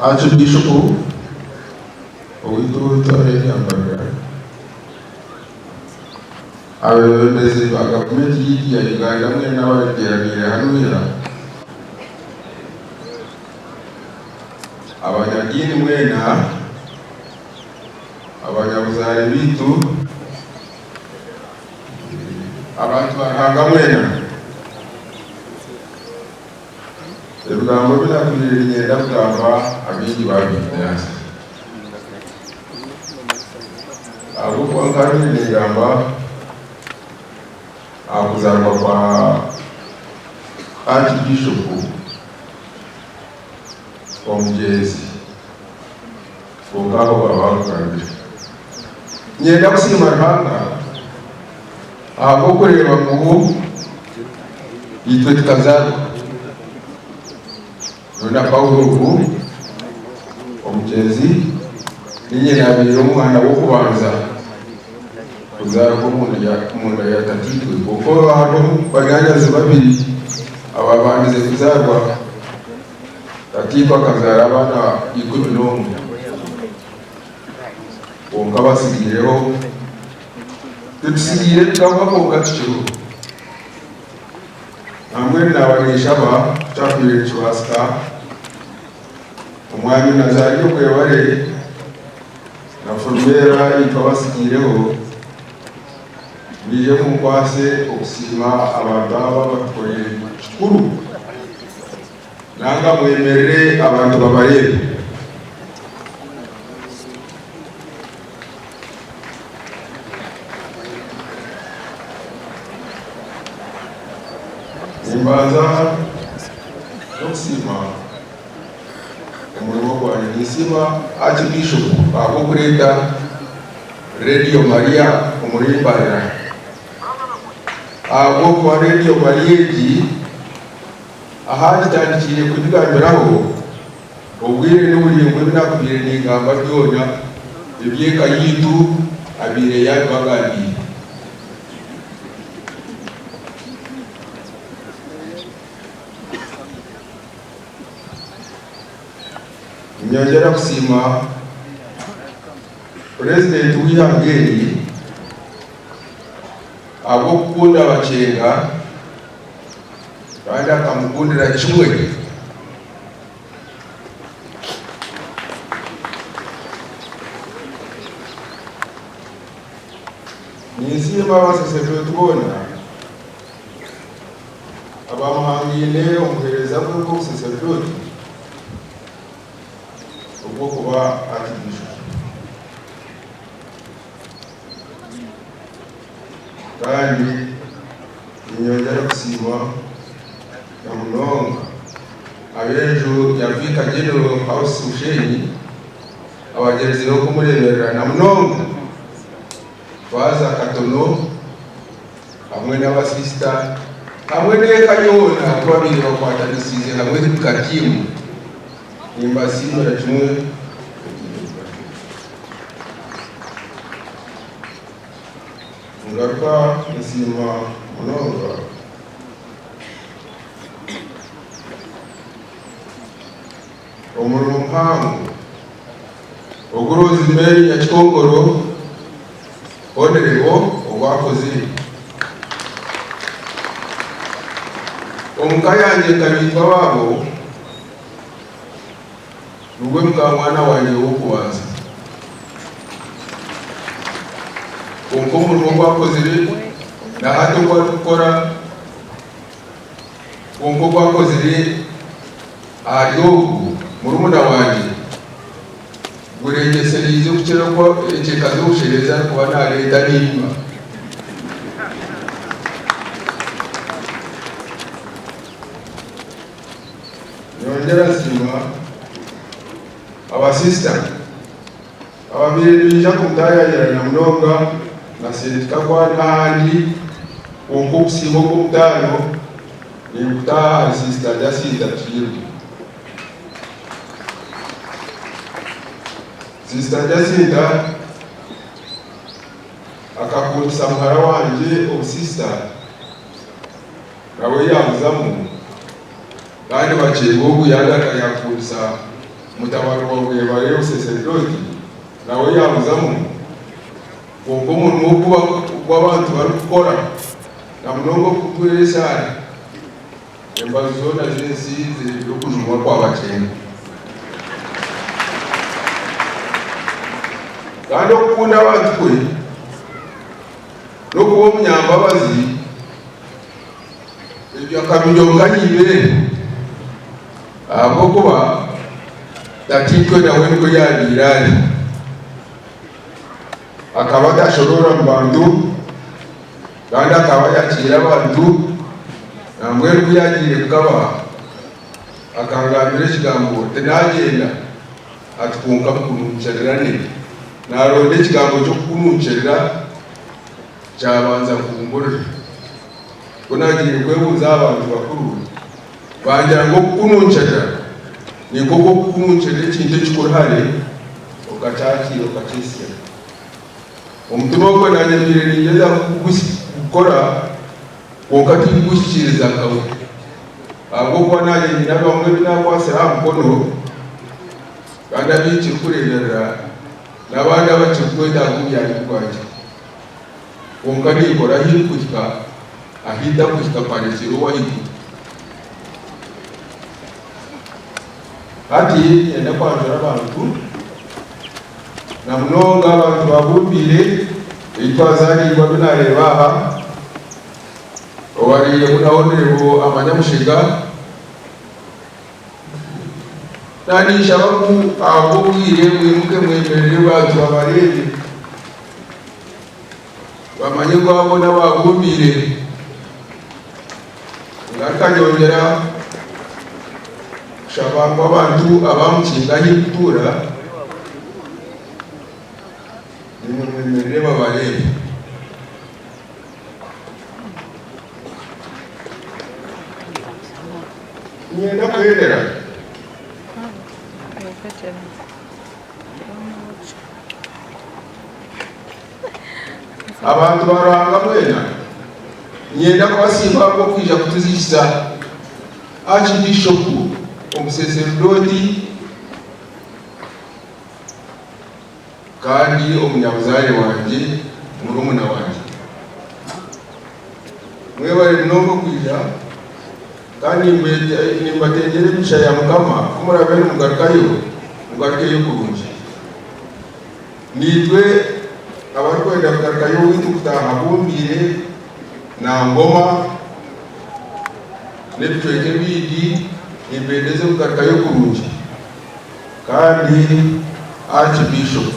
Aakibiishopu owaitu ow'eitware erya Mbarara, abeebembezi ba gavumenti yaitu ya Uganda mwena abateeraniire hanuya, abanyadiini mwena, abanyabuzaare baitu, abantu ba Ruhanga mwena. Ebigambo ebi naatwire niinyenda kugamba abaingi baabiitansa. Ahabw'okuba nkaba ningamba aha kuzaarwa kwa Aakibiishopu omugyenzi, kwonka abo baaba baakugambire. Niinyenda kusiima Ruhanga ahabw'okureeba ngu itwe tukazaarwa. Nyowe na Paulo ogu omugyenzi niinye naabaire omwana w'okubanza kuzaarwa omunda ya tataitwe. Kwonka hariho banyaanyazi babiri abaabandize kuzaarwa. Tataitwe akazaara abaana 11 kwonka abatsigaireho titutsigaire tukahwa kwonka tukiriho. Nambwenu naaba ninshaba ku kyatwire nikibaasika Omwami Nazario Kwebare na Furumera itwe abatsigaireho mwije munkwase okusiima abantu aba abatukoreire kikuru nanga mwemerere abantu babareebe. Nimbanza n'okusiima omurimo gwangye. Ninsiima Archbishop ahabw'okureeta Radio Maria omuri Mbarara. Ahabw'okuba Radio Maria egi aha ngitandikiire kugigambiraho, Obwire n'oburaingwa ebi naakubaire ningamba byona eby'eka yaitu abaire yaabibagambiire. Niinyongyera kusiima Purezidenti w'eihanga eri ahabw'okukunda Bakyenga kandi akamukundira kimwe. Ninsiima abasaserdooti boona abamuhangaine omu buheereza bwe bw'obusaserdooti obw'okuba Archbishop. Kandi niinyongyera kusiima na munonga ab'enju ya Vicar General House Bushenyi abagyerizeho kumureeberera na munonga Faaza Katono hamwe n'abasisita hamwe n'eka yoona ku babaire bakwatanisiize hamwe nka tiimu. Nimbasiimira kimwe. Ngaruka nsiima munonga omurimo muhango ogu Rosemary Nyakikongoro Honourable ogu akozire. Omu ka yangye nkabiitwa abaabo Niwe mukaamwana wangye w'okubanza. Kwonka omurimo ogu akozire na hati ogu arikukora, kwonka ogu akozire ahari ogu murumuna wangye gurengyesereize kukira oku enkyeka z'obushera ezi arikuba naareeta naima. Nyongyera nsiima abasisita ababaire nibaija kuntaayaayira na munonga na Sentikakwa n'ahandi kwonka okusiima okw'omutaano ninkuta ahari Sisita Jacinta Tuhiirwe. Sisita Jacinta akakundisa muhara wangye obusisita nawe yaabuzamu. Kandi Bakyenga ogu yaagaruka yaakundisa mutabani wa Bwebare obusaseredooti, nawe yaabuzamu. Kwonka omurimo ogu ogu abantu barikukora, na munonga ogw'okutwera esaara, embaju zoona z'ensi zireebire okujunwa kwa Bakyenga. Kandi okukunda abantu kwe n'okuba omunyambabazi, Ebyo akabinyonka aha-ibeere ahabw'okuba tataitwe nawe nikwo yaabaire ari. Akaba atashoroora mu bantu kandi akaba ayakiira abantu. Nambwenu ku yaagiire kukaba akangambira ekigambo oti naagyenda ati kwonka mukununkirirane. Naaronda ekigambo ky'okukununkyirira kyabanza kumburira. Ku naagiire kwebuuza aha bantu bakuru, bangira ngu okukununkirira ni nk'oku okukununkirira ekintu ekikuri hare okakyakiira okakyesiga. Omutima ogwo naanye mbaire ningyezaho kugukora kwonka tindikuguhikiiriza nkawe ahabw'okuba naanye nyine abamwe abu naakwatsire aha mukono kandi abu nkirikureeberera n'abandi abakirikwetaaga obuyambi bwangye. Kwonka ninkora ahu ndikuhika, ahu ntakuhika mparekyere ow'ahaiguru. Hati niinyenda kwanjura abantu, na munonga abantu ba Bumbiire ei twazaariirwe abu naareeba aha, owariiremu na Honourable Amanyamushega. Naninshaba ngu ahabw'obwire mwimuke mwemerere abantu babareebe bamanye ngu abo n'ababumbiire. Ngaruka nyongyera kushaba ngu abantu abamukinga ahu erikutuura nimwe mwemerere babareebe. Niinyenda kuhendera. Abantu ba Ruhanga mwena, niinyenda kubasiima ahabw'okwija kutuziikisa Aakibiishopu Omuseserudooti kandi omunyabuzaare wangye, murumuna wangye. Mwebare munonga okwija, kandi nimbatengyera emigisha ya Mukama ku muraabe nimugarukayo, mugarukeyo kurungi. Naitwe abarikwenda kugarukayo owaitu kutaaha Bumbiire na Ngoma n'ebicweka ebindi, nimbendeza okugarukayo kurungi. Kandi Archbishop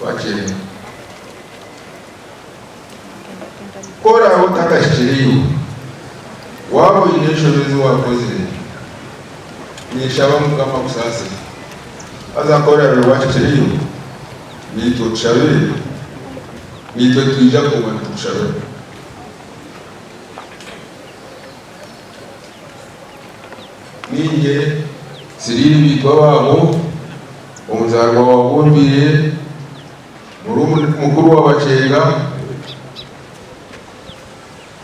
Bakyenga. Ku oraabe otakahikireyo, waaba oine enshobe ezi waakozire, ninshaba Mukama akusaasire. Haza ku oraabe waahikireyo, naitwe otushabire, naitwe nitwija kuguma nitukushabira. Niinye Siriiri Biitwa waabo, omuzaarwa wa Bumbiire, Mukuru wa Bakyenga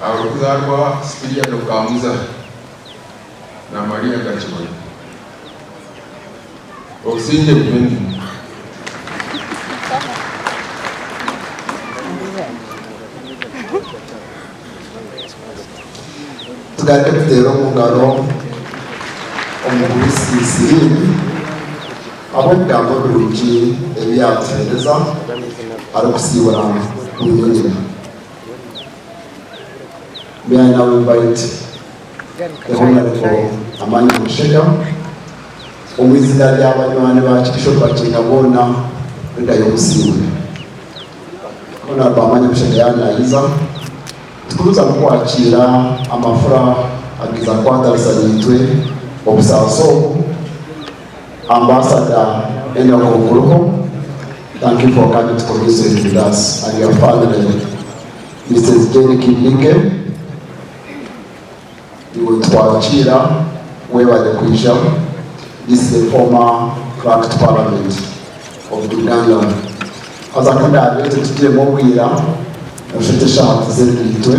arikuzaarwa Sipiriyano Kamuza na Maria Kakibona. Obusingye bube naimwe. Tugaruke tuteere omu ngaro omugurusi Siriini ahabw'ebigambo birungi ebi yaatuheereza arikusiibura mwine-nyina. May I now invite the Honourable Amani Mushega omu izina rya banywani ba Archbishop Bakyenga boona Rida y'obusiimwe. Honourable Amani Mushega yaaba naiza. Tikuruza kukwakiira amafura agaiza kukwatanisa naitwe obusaasi obu. Ambassador Enock Nkuruho, thank you for coming to commiserate with us and your family. Mrs Jane Kindike, iwe nitwakiira, webale kwija. This is the former Clerk to Parliament of Uganda. Haza ku ndaabe titugiremu obwira, noshusha oti eshaaha tiziri naitwe.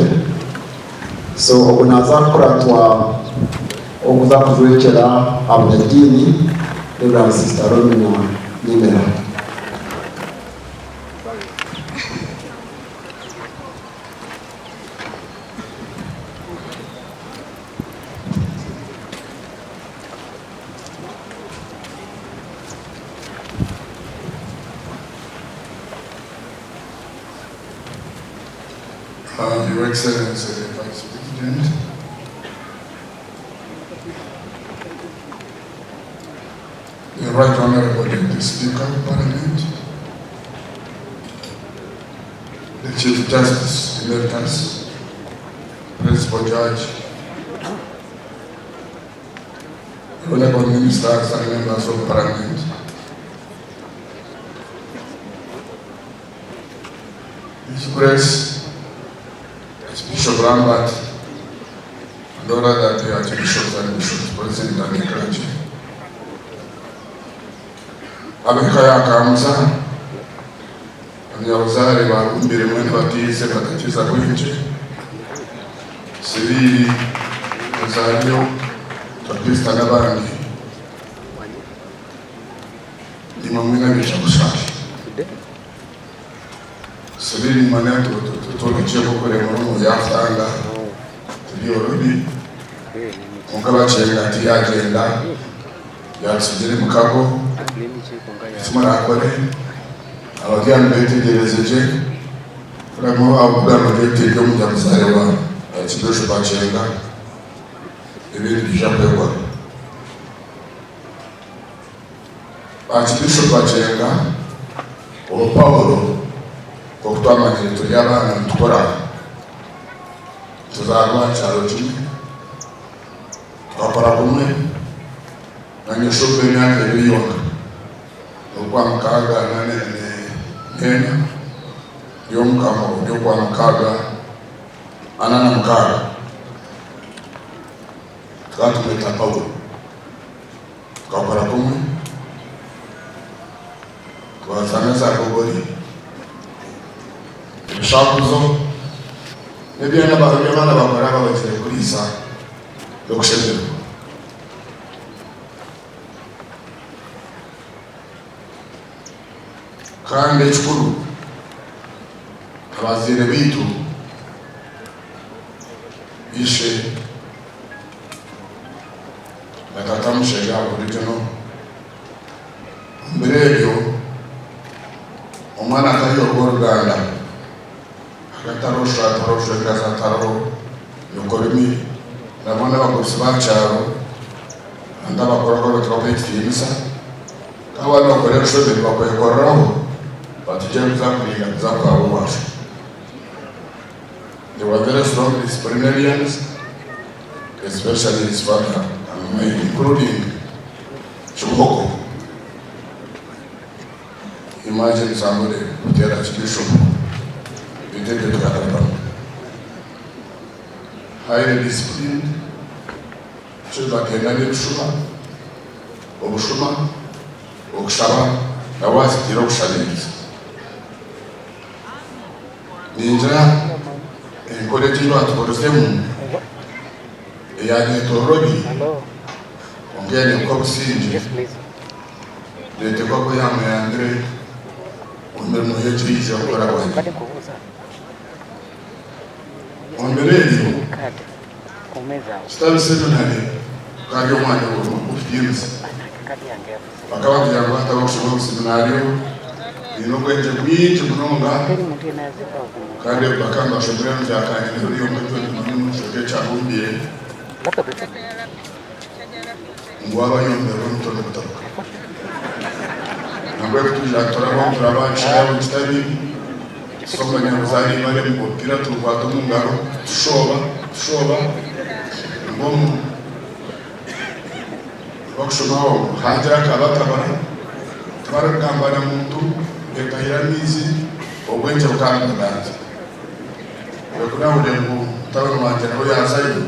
So ogu naaza kukuratwa. Okuza kujwekyera abanyadiini Rev. Sister Romina Nyemera. Your Excellency, the Vice President, the Right Honorable Deputy Speaker of Parliament, the Chief Justice Emeritus, Principal Judge, the Honorable Ministers and Members of Parliament, His Grace Archbishop Lambert, and all other the archbishops and bishops present and the clergy. Ab'eka ya Kamuza, abanyabuzaare barumbire mwena batiize batakiza bwingi, Siriiri, Rosario, Topista n'abandi. Nimwe mwena abaija kushaasha. Subira enyima tutwokye kureba omu byakutanga tibyorobi kwonka bakyenga tiyagyenda yatusigira emikago eki murakore abari aha nibeetegyereze gye kurabira ahabw'okugamba ngu eri omunyabuzaare wa Archbishop Bakyenga ebindi nibiija kwehwa. Archbishop Bakyenga, Obu Paulo, nk'oku twamanyire turi abaana nitukura, tuzaarwa aha kyaro kimwe, tukakura kumwe, nanye shomba emyaka ebiri yonka, n'okwamukaaga n'ena, ndi omukama ori okwamukaaga 46, tukaba tumweta Paulo. Tukakora kumwe, twazaana za gogori, ebishakuzo, n'ebyana ebi abaana bakora baaba bagiire kuriisa n'okushemererwa. Kandi ekikuru, abazaire baitu ishe na tata Mushega original. Omu biro ebyo omwana atari ow'oruganda akatariho sho atariho shwenkazi atariho nyokorumi nabwo n'abagurusi ba kyaro kandi abakuru abu turabaha ekitiinisa kandi waaba nookora enshobe nibakwekoreraho batugye kuza kurinda kuza kuhaba owaasho. They were very strong disciplinarians, especially his father and mine, including Kibuhoko. Imagine somebody kuteera Archbishop ebintu ebyo tukatabamu. Highly disciplined, ekyo bagenda n'ebishuba, obushuma, okushaba, nawe azitiire okushabiiriza. Ningira enkora egi ei baatukorizemu eyareeta orurimi kwonka yareebeka obusingye neeteekwa kuba yaamuyambire omu mirimo ye egi yaija kukora bwanyima. Omu biro ebyo, Kitabi Seminary gukaba guri omwanya gw'ekitiinisa. Bakaba bagira ngu hatabaho kushoma omu seminario, baine obwengye bwingi munonga kandi bakaba nibashomera omu bya kanyina biri omu kicweka ekya Bumbire ngu waaba oyomberwa omutwe nigutabuka. Nambwenu kutwija turabaho turabaanshaya omu kitabi tusoma nyabuzaare ibare omupiira tugukwata omu ngaro tushooba tushooba ngu omu Abakushomaho haagira akabatabara, tibarikugamba na muntu, beetahira amaizi, obwengye bukaba nibuganza. Obwe ku naahuriire ngu mutabani wangye nawe yaazayo,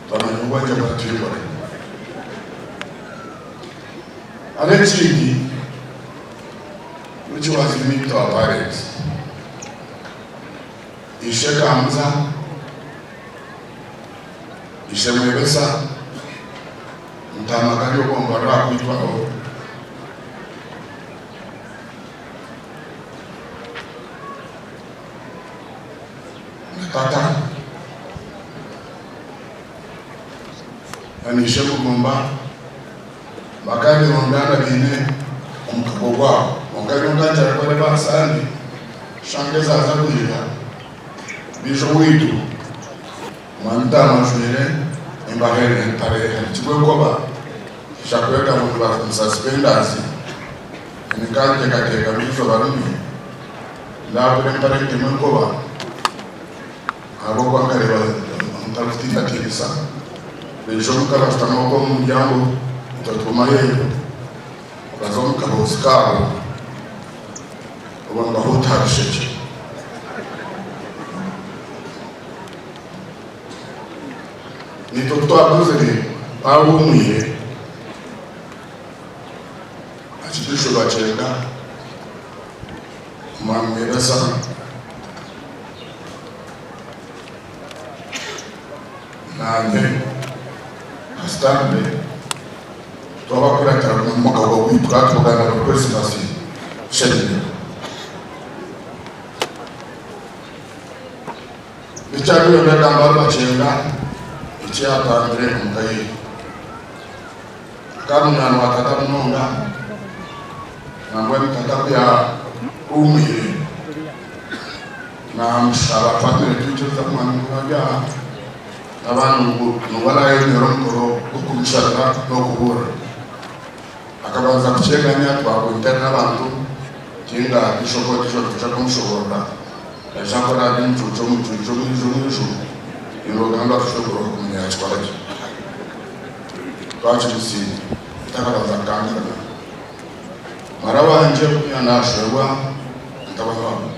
twamanya ngu obwengye bwatwihura. Hariho ekindi which was unique to our parents. Ishe Kamuza, Ishe Mwebesa. Ntaama kari ogomborora aha kwitwaho. Na tata na n'ishe Mugumba bakaba nibongana baine omukago gwabo. Kwonka nyowe nkagira kureeba aha Sande shanga ezaaza kwija baija owaitu. Omwami Ntaama ajwaire embare empare ehanikirwe enkoba eija kwega ngu nibafumbisa sipendaazi. Nkanteekateeka ngu eizooba rimwe ndagura empare ntemu enkoba ahabw'okuba nkareeba omuntu arikutiinatiinisa. Baija omuka bashutama okwo omu muryango itwe tuguma aheeru baza omu kaboozi kaabo obwo nibahuuta aha bishekye. Naitwe ku twakuzire twahumwire, Archbishop Bakyenga, Omwami Mweresa, naanye na Stanley twabakuratira omu mugabo gwaitu tukaba tubugana buri Christmas tushemererwa. Ekyabire ndagamba ahari Bakyenga eki yaatambire omu ka ye. Akaba munywani wa tata munonga, nambwenu tata ku yaahuumwire naamushaba twatwire twikiriza kumanya ngu ari aha n'abaana ngu niwe araayebembere omukoro gw'okumushabira n'okubuurira. Akabanza kukyeganya twakwentana n'abantu tinga Bishop Otiso nitwija kumushoborora naija kukora ari omucuucu omucuucu omwiju omwiju nibagamba tushobora kumanya yakikora gye twakimusiima tutakabanza kukangarana mara wangye kuya nashwerwa mutabani wawe.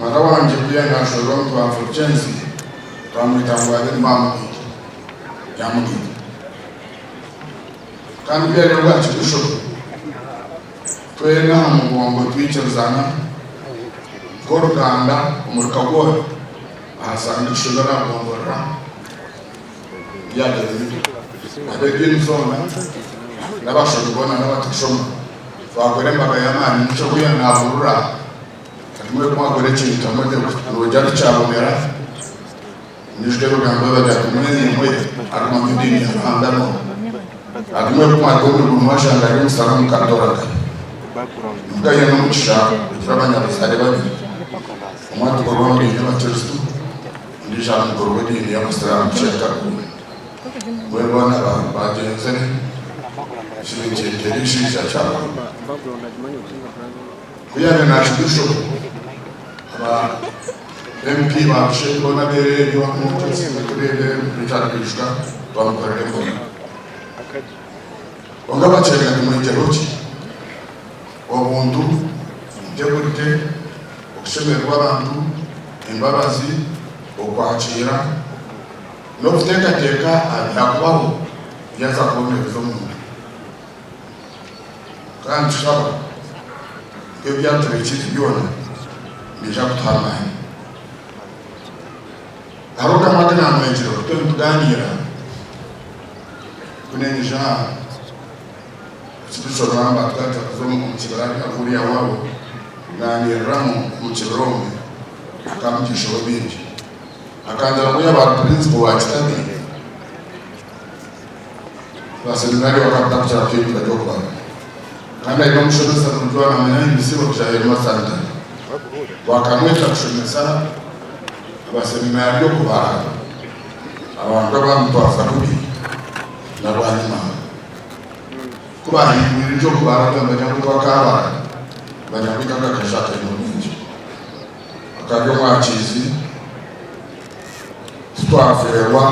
Mara wangye ku yaanashwerwa omu twa Fulgence, twamweta ngu abe maama waitu, yaamugaita. Kandi ku yari obwa Archbishop, twena aha mugongo twikirizana nk'oruganda omuri Kagora ahasanga ekishobero aha gomborora ya Davido. Ab'ediini zoona n'abashomi boona n'abatikushoma twakora embaga y'amaani nikyo ku yaanahurura. Rimwe ku mwakora ekintu hamwe nogira nti kyabonera, nyijuka ebigambo ebi bagira nti mwena imwe arikumanya ediini ya Ruhanga n'oha. Ati imwe ku mwaruga omu iguru mwashanga ari omusana mukatoragana. Mukahia n'omugisha kugira abanyabuzaare babiri, omwe atukorwa omu diini y'abakristo, ondiijo amukorwa ediini y'abasiraamu kukira Karuhura. Mbwenu boona bagyenzire, eki nikyetera eishaija kyakora. Ku yaabaire naakigusha okwo, aba MP ba Bushenyi boona abeereere Richard Kwijuka bamukorera emboga. Kwonka Bakyenga tumwegyereho ki? Obuntu, integrity, okushemererwa abantu, embabazi, okwakiira n'okuteekateeka aha byakubaho yaaza kubonereza omuntu. Kandi nitushaba ngu ebyaturekiire byona nibiija kutuha amaani. Hariho kamwe aku naamwegire ku turiyo nitugaaniira, ku niinyija aha Archbishop Ramba twaba kuza omu kibira hariya owaabo kugaaniiriramu omu kibira omwe akambugishaho bingi. Akangira ngu yaaba ari principal wa Kitabi, Abaseminari bakaba batakukira kuhindura eby'okubara. Kandi aine omushomesa burijo naamanya ahimbisibwe kugira headmaster Ntare. Bakamweta kushomesa abaseminari okubara. Abantu abamutwaza kubi na bwanyima ku baahindwire eby'okubara nibamanya ngu tibakaabara nibamanya ngu akaju akaine obwengye. Akaba ari omwakiizi titwafeerwa.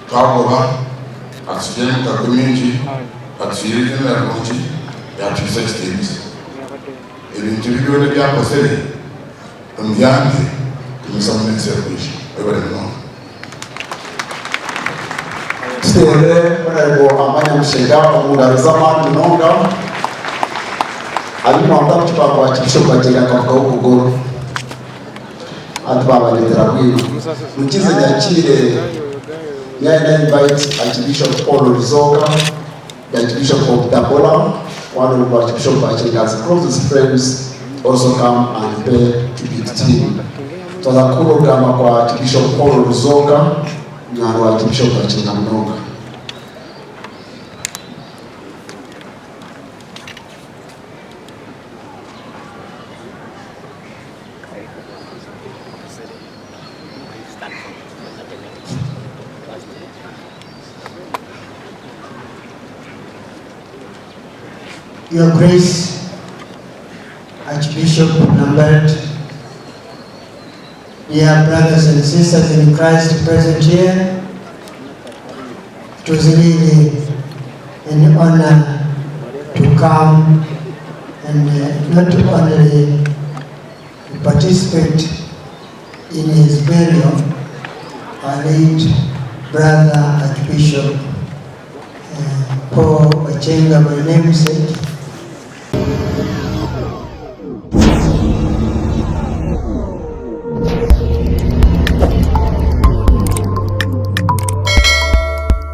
Twagoba atutsigira emikago mingi, atuhaire eiziina rirungi, yaatuhaisa ekitiinisa. Ebintu ebi byona ebi akozire omuyambe kugumizamu n'ensi erikwija. Webare munonga. Tuteere Honourable Amanya Mushega omu ngaro z'amaani munonga. Abimwamba kukiba kwa Bishop Bagyenda akavugaho okuguru. Hati babaretera bwino. Mukize nyakiire May I now invite Archbishop Paul Ruzoka, the Archbishop of Dabola, one of Archbishop Bakyenga's closest friends, also come and pay tribute to him. Twaza kugamba kwa Archbishop Paul Ruzoka, munywani wa Archbishop Bakyenga munonga. Your Grace, Archbishop Lambert, dear brothers and sisters in Christ present here, it was really an honor to come and not only to participate in his burial, our late brother Archbishop Paul Bakyenga, my namesake.